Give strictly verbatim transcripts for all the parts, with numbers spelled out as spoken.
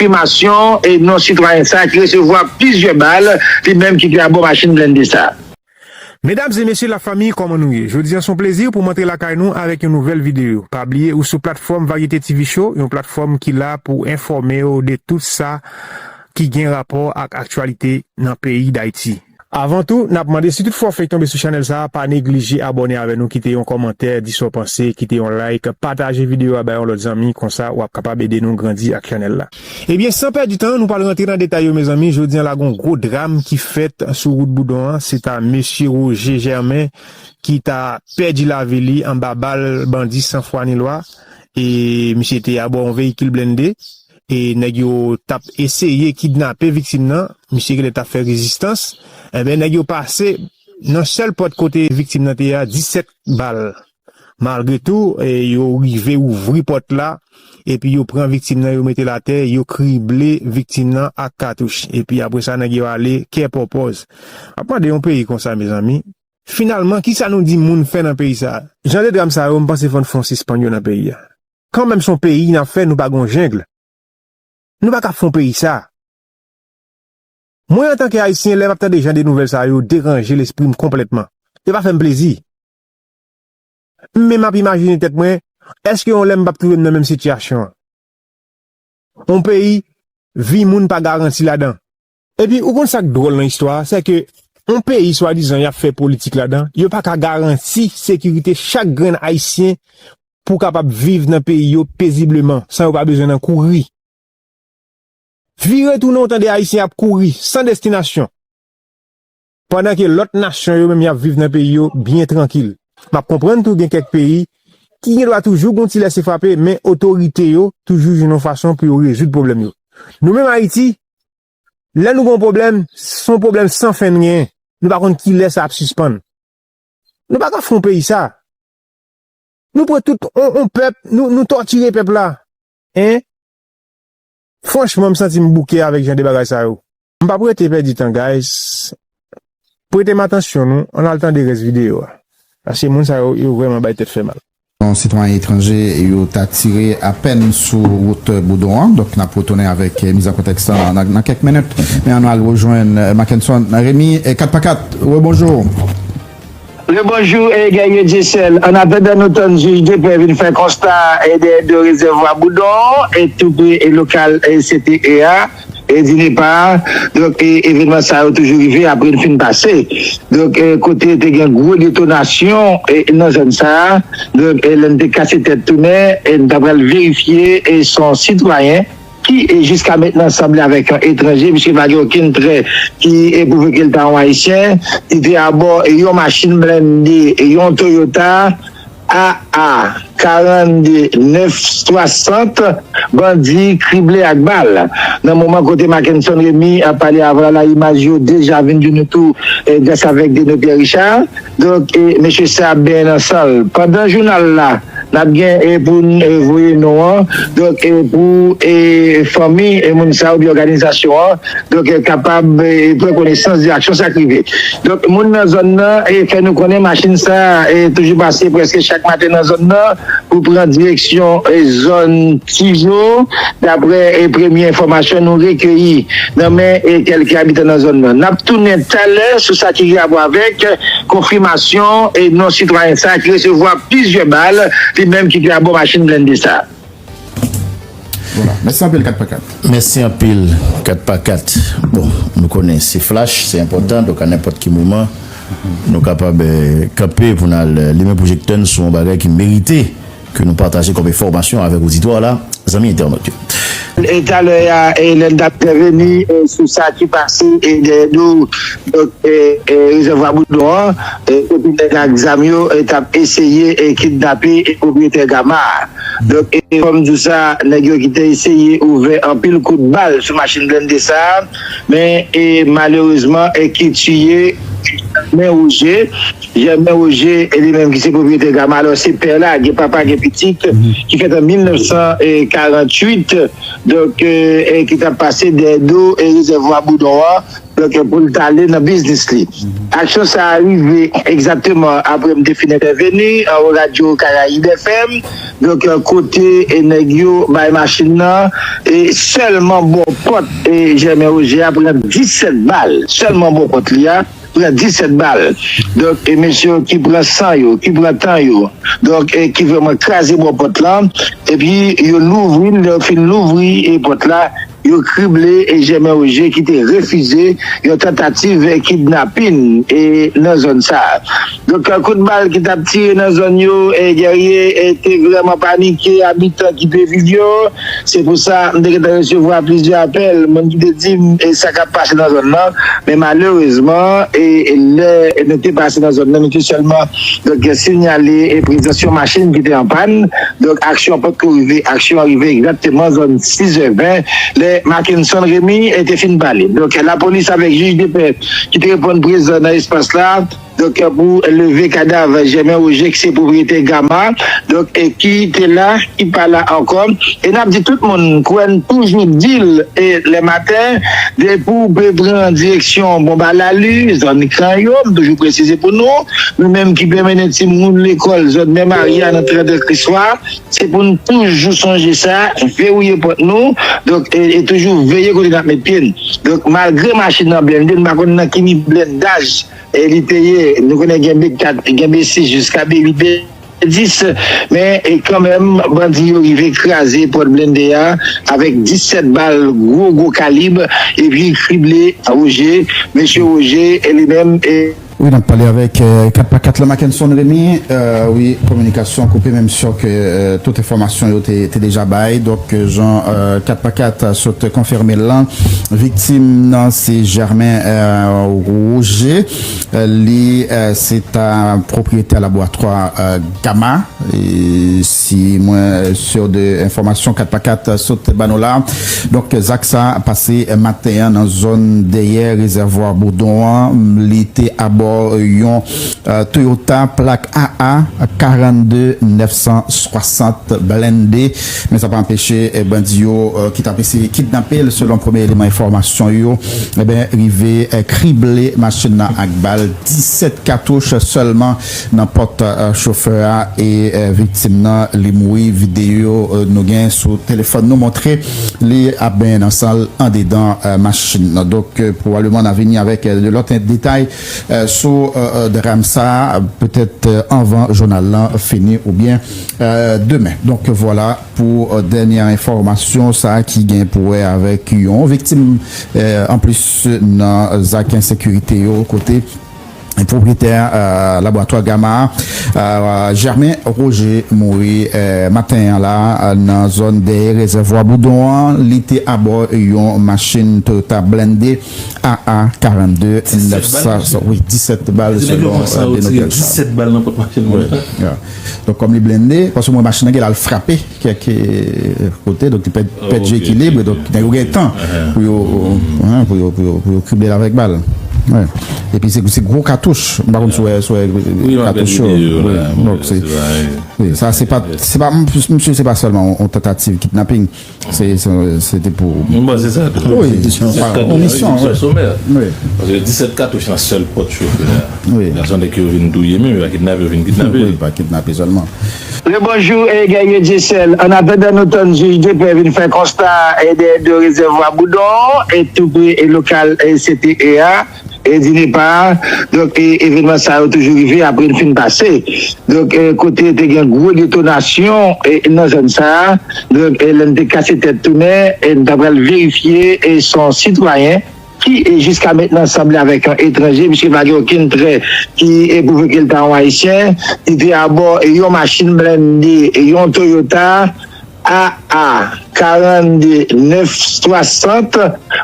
konfimasyon e non sitwayen sa a ki resevwa plizyè bal, li menm ki te abò machin blende sa a. Medam e mesye lafanmi, kòman nou ye? Jodi a se yon plezi pou m antre lakay nou avèk yon nouvèl videyo. Pa bliye ou sou platfòm Varyete T V Show, yon platfòm ki la pou enfòme w de tout sa ki gen rapò ak aktyalite nan peyi Dayiti. Avan tou, n ap mande si tout fwa w fenk tonbe sou chanèl sa a, pa neglije abòne avè nou, kite yon kòmantè, di sa w panse, kite yon like, pataje videyo a bay yon lòt zanmi, konsa w ap kapab ede nou grandi ak chanèl la. Ebyen, san pèdi tan, nou pral rantre nan detay yo, mezanmi. Jodi a la, gon gwo dram ki fèt sou wout Boudon an. Se ta mesye Roger Germain ki ta pèdi lavi li anba bal bandi san fwa ni lwa. E misye te abò yon veyikil blende. E nèg yo t ap eseye kidnape viktim nan. Misye genlè t ap fè rezistans. Enben, nèg yo pase nan sèl pòt kote viktim nan te ye a, disèt bal. Malgre tou, e, yo rive ouvri pòt la, epi yo pran viktim nan, yo mete l atè, yo krible viktim nan ak katouch. Epi apre sa, nèg yo ale kè pòpòz. M ap mande yon peyi konsa, mezanmi. Finalman, kisa nou di moun fè nan peyi sa a? Jan de dram sa yo, m panse fò n fè yon sispann yo nan peyi a. Kanmenm se yon peyi n ap fè, nou pa gon jeng. Nou pa ka fè yon peyi sa. Mwen, antanke Ayisyen, lè m ap tande jan de nouvèl sa yo, yo deranje lespri m konplètman. Yo pa fè m plezi. Men m ap imajine tèt mwen, èske yon lè m p ap twouve m nan menm sitiyasyon an? Yon peyi, vi moun pa garanti ladan. Epi, ou konn sa k dwòl nan istwa a, se ke yon peyi swadizan y ap fè politik ladan, yo pa ka garanti sekirite chak grenn Ayisyen pou kapab viv nan peyi yo pezibleman, san yo pa bezwen nan kouri. Vire tounen, w tande Ayisyen ap kouri, san destinasyon. Pandan ke lòt nasyon yo menm y ap viv nan peyi yo byen trankil. M ap konprann tou gen kèk peyi ki gen dwa toujou gon ti lèse frape, men otorite yo toujou jwenn yon fason pou yo rezoud pwoblèm yo. Nou menm Ayiti, lè nou gon pwoblèm, se yon pwoblèm san fen n genyen. Nou pa konn kilè sa ap sispann. Nou pa ka fè yon peyi sa. Nou pran tout on, on pèp, nou, nou tòtire pèp la. Hein? Franchman, m santi m bouke avèk jan de bagay sa yo. M p ap rete pèdi tan, guys. Prete m atansyon nou, ann al tande rès videyo a. Paske moun sa yo, yo vrèman bay tèt fè mal. Yon sitwayen etranje yo ta tire apèn sou wout Boudon an. Donk, n ap retounen avèk, eh, miz an kontèks lan nan, nan kèk minit. Men ann al rejwenn, eh, Mackenson Remy, eh, kat pa kat. Rebonjou. Rebonjou, eh, Guerrier Dieuseul. An atandan nou tann jij de pè vin fè konsta, eh, dèyè do rezèvwa Boudon, eh, tou pre, eh, lokal, eh, C T E a. E di ne pa, donk, e, evènman sa yo toujou rive apre n fin pase. Donk, e, kote te gen gwo detonasyon, e, nan zòn sa a, donk, e, lè n te kase tèt tounen, e, n ta pral verifye, e, se yon sitwayen ki, e, jiska mentnan sanble avèk yon etranje, misye pa gen okenn trè ki, e, pwouve ke l ta yon Ayisyen, li te abò, e, yon machin blende, e, yon Toyota, A A karannde nèf swasant, bandi krible ak bal. Nan moman kote Mackenson Remy ap pale avè w la, imaj yo deja vin jwenn nou tou, eh, gras avèk Deno Pierre Richard. Donk, eh, mesye sa ap benyen nan san l. Pandan jounal la, n ap gen, eh, pou n, eh, voye non an. Donk, eh, pou, eh, fanmi, eh, moun sa oubyen òganizasyon an, donk, eh, kapab, eh, pran konesans de aksyon sa k rive. Donk, moun nan zòn nan, eh, fè nou konnen machin sa, eh, toujou pase prèske chak maten nan zòn nan pou pran direksyon, eh, zòn Tijo, daprè, eh, premye enfòmasyon nou rekeyi nan men, eh, kèlke abitan nan zòn nan. N ap tounen talè sou sa ki gen rapò avèk, eh, konfimasyon, eh, non sitwayen sa ki resevwa plizyè bal, li menm ki te abò machin blende sa. Vwala. Mèsi anpil, kat pa kat. Mèsi anpil, kat pa kat. Bon, nou konnen se flash, se enpòtan, donk a nenpòt ki moman, nou kapab, eh, kanpe pou n al, eh, limen pwojektè n sou yon bagay ki merite ke nou pataje kòm enfòmasyon avèk oditwa la, zanmi entènòt yo. E talè a, e lè n t ap entèveni, e sou sa ki pase, e dèyè do, donk, e, e rezèvwa Boudon an, e kote nèg ak zam yo, e t ap eseye, e kidnape, e pwopriyetè Gama a. Donk, e, kòm di w sa, nèg yo ki te eseye ouvè anpil kout bal sou machin blende sa a, men, e, malerezman, e, ki tiye Jèmen Woje. Jèmen Woje, e, li menm ki se pwopriyetè Gama, alò se pè la, gen papa, gen pitit, ki fèt an mil nèf san karanntuit, donk, e, e, ki t ap pase dèyè do, e, rezèvwa Boudon an, donk, pou l t ale nan biznis li. Aksyon sa a rive egzakteman apre m te fin entèveni anwo Radyo Karayib F M, Donk, kote e nèg yo bay machin nan, e sèlman bò pòt e Jèmen Oje a pran disèt bal. Sèlman bò pòt li a pran disèt bal. Donk, e mesye yo ki pran san yo, ki pran tan yo, donk, e ki vrèman kraze bò pòt lan, epi yo louvri l, lè yo fin louvri e pòt la, yo krible e Jèmen Oje ki te refize yon tantativ kidnapin e nan zòn sa a. Donk, kout bal ki t ap tire nan zòn yo, e Guerrier, e te vrèman panike, abitan ki te viv yo. Se pou sa, m te gentan resevwa plizyè apèl, moun ki te di m e sa k ap pase nan zòn nan. Men malerezman, e, e lè nou te pase nan zòn nan, nou te sèlman, donk, sinyale e prezans yon machin ki te an pàn. Donk, aksyon an potko rive, aksyon an rive egzakteman zòn sis è ven, lè Mackenson Remy e te fin pale. Donk, lapolis avèk jij de pè ki te reponn prezan nan espas la, donk, pou leve kadav Jèmen Oje, ki se pwopriyetè Gama, donk, e ki te la, ki pa la ankò. E n ap di tout moun, kwè n toujou di l, e lè maten, depi w pe pran direksyon Bonbalali, zòn Kanyo, m toujou presize pou nou, nou menm ki pe mennen timoun lekòl, zòn Mè Mari a nan trant Kriswa, se pou n toujou sonje sa, verrouye pòt nou, donk, e, e toujou veye kote n ap met pye n. Donk, malgre machin nan blende, m pa konn nan ki nivo blendaj e li te ye. Nou konnen gen B kat, gen B sis, jiska B uit, B dis, men, e, kanmenm, bandi yo rive kraze pòt blende a avèk disèt bal gwo, gwo kalib, epi krible Oje, mesye Oje, e li menm, e, Wi, n ap pale avèk, euh, kat pa kat la, Mackenson Remy. Euh, wi, kominikasyon koupe, men m si ke, euh, tout enfòmasyon yo te, te deja bay. Donk, euh, jan, euh, kat pa kat sot konfime l lan, viktim nan se Germain, euh, Roger. Euh, li, euh, se ta pwopriyetè laboratwa, euh, Gama. E si mwen sur de enfòmasyon kat pa kat sot ba nou la. Donk, zak sa pase maten an nan zòn dèyè rezèvwa Boudon an. Li te abò yon, euh, Toyota plak A A karannde nèf san swasant blende. Men sa pa anpeche, eh, bandi yo, euh, ki t ap eseye kidnape l, selon premye eleman enfòmasyon yo, eh ben, rive, eh, krible machin nan ak bal, disèt katouch sèlman nan pòt, eh, chofè a, e, eh, viktim nan, li mouri. Videyo, eh, nou gen sou telefòn nou montre li ap benyen nan san l andedan, eh, machin nan. Donk, eh, pwobableman n a vini avèk, eh, de lòt detay, eh, sou, eh, eh, dram sa a, petèt, eh, anvan jounal lan fini oubyen, eh, demen. Donk, vwala pou, eh, dènye enfòmasyon sa a ki gen pou wè avèk yon viktim, eh, anplis nan zak ensekirite yo, kote pwopriyetè, eh, laboratwa Gama a, eh, Germain Roger mouri, eh, maten an la, eh, nan zòn dèyè rezèvwa Boudon an. Li te abò yon machin Toyota blende A A karannde nèf san, wi, disèt bal selon, eh, de nouvèl sa. Disèt bal nan pòt machin moun nan. Donk, kòm li blende, paske mwen machin nan gen la l frape kèk, eh, kote, donk li pèd, pèd ekilib, donk nèg yo gen tan pou yo, hein, pou yo, pou yo, pou yo krible l avèk bal. Wi. Epi se, se gwo katouch, m pa konn si w wè, si w wè katouch yo. Wi, donk se, wi, sa se pa, se pa, misye se pa sèlman yon, yon tantativ kidnaping. Se, se, se te pou... Mwen panse sa tou. Wi, se yon misyon, wi. Somè. Wi. Paske disèt katouch nan sèl pòt chofè a. Wi. Gason nèg yo vin touye menm, yo pa kidnape, yo vin kidnape. Wi, pa kidnape sèlman. Rebonjou, e Guerrier Dieuseul. Annatandan nou tann jij de pè vin fè konsta e dèyè do rezèvwa Boudon, e tou pre e lokal e C T E a, e DINEPA. Donk, e, evènman sa yo toujou rive apre n fin pase. Donk, e, kote te gen gwo detonasyon, e, nan zòn sa a. Donk, e, lè n te kase tèt tounen, e, n ta pral verifye, e, se yon sitwayen ki, e, jiska mentnan sanble avèk yon etranje, piske pa gen okenn trè ki, e, pwouve ke l ta yon Ayisyen. Li te abò, e, yon machin blende, e, yon Toyota, A A karannde nèf swasant,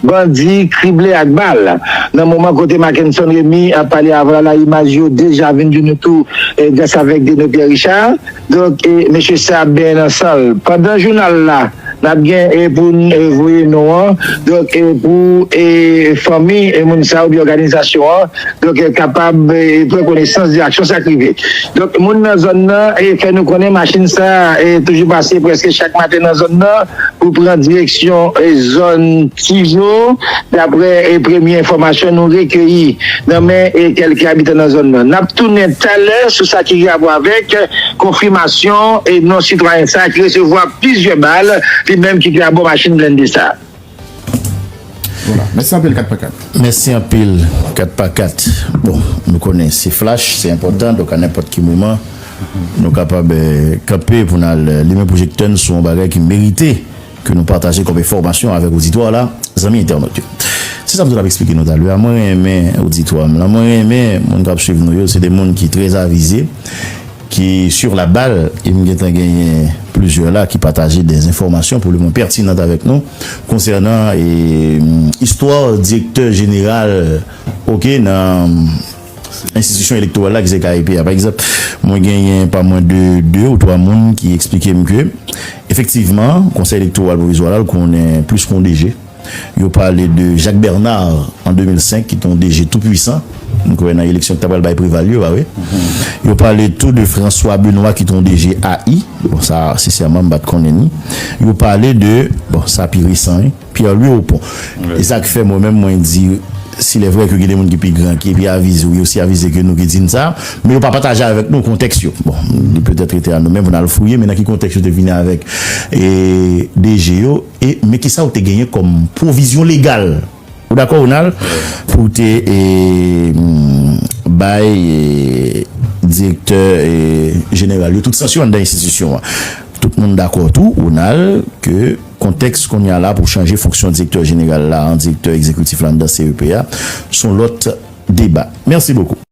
bandi krible ak bal. Nan moman kote Mackenson Remy ap pale avan la, imaj yo deja vin di nou tou, e, gras avèk Deno Pierre Richard. Donk, e, mesye sa ap benyen nan san l. Pandan jounal la, N ap gen e pou n e voye non an, donk e pou e fanmi e moun sa oubyen òganizasyon an, donk e kapab e pran konesans de aksyon sa k rive. Donk moun nan zòn nan e fè nou konnen machin sa e toujou pase prèske chak maten nan zòn nan pou pran direksyon e zòn Tijo, daprè e premye enfòmasyon nou rekeyi nan men e kèlke abitan nan zòn nan. N ap tounen talè sou sa ki gen rapò avèk konfimasyon e non sitwayen sa ki resevwa plizyè bal, li menm ki te abò machin blende sa. Vwala. Mèsi anpil kat pa kat. Mèsi anpil kat pa kat. Bon, nou konnen se flash, se enpòtan, donk a nenpòt ki moman nou kapab eh, kanpe pou n al eh, limen pwojektè n sou yon bagay ki merite ke nou pataje kòm enfòmasyon avèk oditwa la, zanmi entènòt yo. Se sa m te ap eksplike nou talè a. Mwen renmen oditwa m lan, mwen renmen moun k ap swiv nou yo, se de moun ki trè avize, ki sur la bal, e m gentan genyen plizyè la ki pataje de enfòmasyon pou le mwen pètinan avèk nou konsènan e, istwa direktè jeneral, oke, nan enstitisyon elektoral la ki se K E P a. Pa egzanp, mwen genyen pa mwen de de ou twa moun ki eksplike m ke efektivman, Konsèy Elektoral Pwovizwa la, l konnen plis ke yon D G. Yo pale de Jacques Bernard an de mil senk, ki te yon D G tou pwisan. Nou kwè nan eleksyon ki ta pral bay Preval yo, pa vre? Yo pale tou de François Benoît, ki te yon D G A I. Bon, sa, sensèman, m pa t konnen ni. Yo pale de, bon, sa pi resan, wi, Pierre Louis Opont. E sa k fè mwen menm, mwen di, s'il est vrai ke gen de moun ki pi gran, ki pi avize, ou yo osi avize ke nou ki di n sa, men yo pa pataje avèk nou kontèks yo. Bon, li petèt rete a nou menm pou n al fouye, men nan ki kontèks yo te vini avèk e, D G yo, e, men kisa yo te genyen kòm pwovizyon legal. Ou dakò, Ronald? Pou te e, mm, bay e, direktè e, jeneral yo tout sansyon anndan enstitisyon an. Tout moun dakò tou, Ronald, ke kontèks kounye a la pou chanje fonksyon direktè jeneral la an direktè egzekitif la anndan C E P a, se yon lòt deba. Mèsi bokou.